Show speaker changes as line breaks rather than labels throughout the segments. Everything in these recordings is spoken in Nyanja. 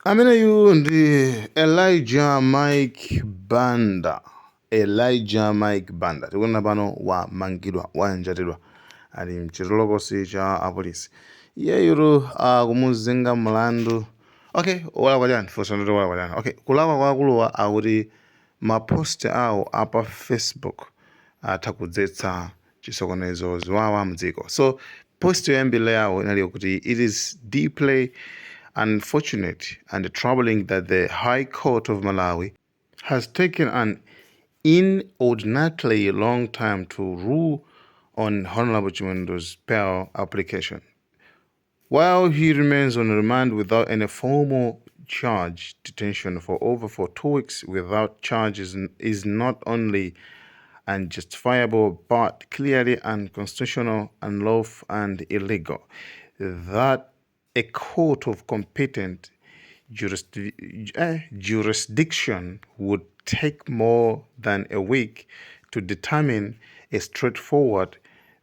Ameneyu ndi Elijah Mike Banda. Elijah Mike Banda, tikuona pano wamangidwa, wanjatidwa, ali mchitolokosi cha apolisi. Iyeyuru akumuzenga mlandu. Okay, walakwa chani? Funso nditi walakwa chani? Okay, kulakwa kwa akuluwa akuti ma post awo apa Facebook atha kudzetsa chisokonezo, ziwawa mdziko. So post yoyambirira yawo inali kuti, "It is deeply unfortunate and troubling that the High Court of Malawi has taken an inordinately long time to rule on Honorable Chimwendo's bail application. While he remains on remand without any formal charge, detention for over for 2 weeks without charges is not only unjustifiable but clearly unconstitutional, unlawful, and illegal. That a court of competent jurisdiction would take more than a week to determine a straightforward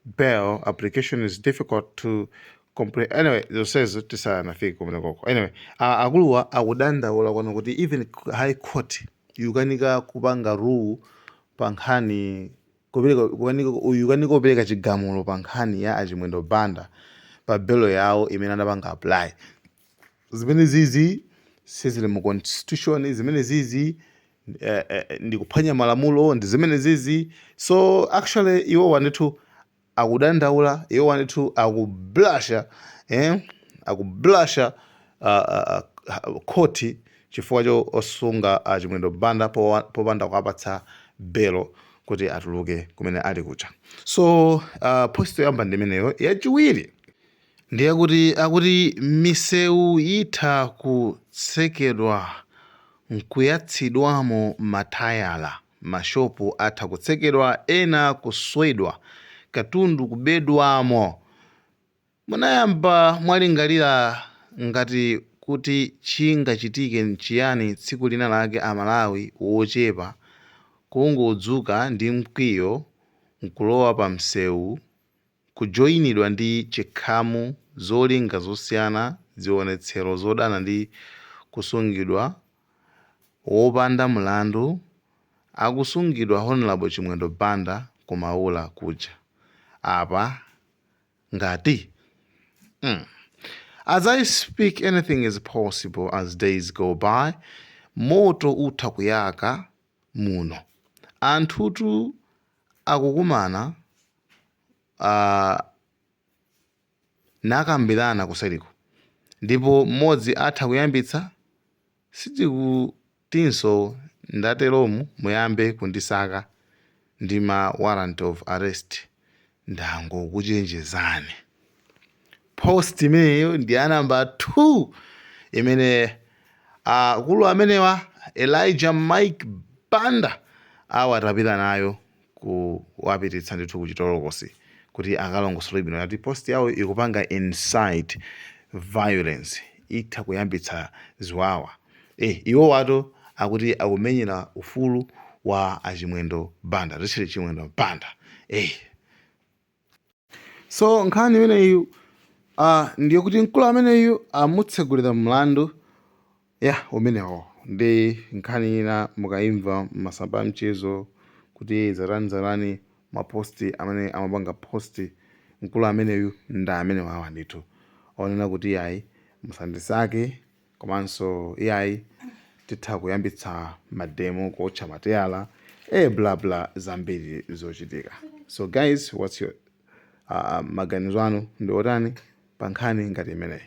bail application is difficult to comprehend." Anyway, zonsezo tisanafike kumenekoko. Anyway, akuluwa akudandaula kuona kuti even High Court ikukanika kupanga rule pa nkhani, kupereka, kukanika kupereka chigamulo pa nkhani ya Achimwendo Banda pa belo yawo imene anapanga apply. Zimene zizi sizili mu constitution, zimene zizi ndi kuphwanya malamulo, ndi zimene zizi. So actually iwo ndithu akudandaula, iwo ndithu akublasha, akublasha khoti chifukwa cho osunga Achimwendo Banda popanda kuwapatsa belo kuti atuluke kumene ali kuja. So post yoyamba ndi imeneyo. Yachiwiri ndiye kuti akuti misewu itha kutsekedwa nkuyatsidwamo matayala, mashopu atha kutsekedwa, ena kuswedwa, katundu kubedwamo. Munayamba mwalingalira ngati kuti chingachitike nchiyani tsiku lina lake Amalawi wochepa kungodzuka ndi mkwiyo nkulowa pa msewu, kujoyinidwa ndi chikhamu, zolinga zosiyana, zionetsero zodana ndi kusungidwa wopanda mlandu akusungidwa Honorable Chimwendo Banda kumaula kuja apa ngati As I speak, anything is possible as days go by. Moto utha kuyaka muno. Anthutu akukumana nakambirana kuseriko, ndipo mmodzi atha kuyambitsa. Sitikutinso ndateromu muyambe kundisaka ndi ma warrant of arrest, ndangokuchenjezani. Post imeneyo ndi ya namba 2 imene akulu amenewa, Elijah Mike Banda, awatapira nayo, kuwapititsa ndithu kuchitolokosi kuti akalongosole bwino, ati post yawo ikupanga incite violence, itha kuyambitsa ziwawa. Iwo watu akuti akumenyera ufulu wa Achimwendo Banda, Richard Chimwendo Banda. So nkhani imeneyi ndiyo kuti mkulu ameneyu amutsegulira mlandu ya umenewo. Ndi nkhani ina mukayimva masamba a mchezo kuti zarani zarani, ma post amene amapanga post mkulu ameneyu ndi amene wawa ndithu onena kuti iyayi, musandisake, komanso iyayi, titha kuyambitsa ma demo, kuotcha mateyala, bla bla, zambiri zochitika. So guys, what's your maganizo anu ndi otani pa nkhani ngati imeneyi?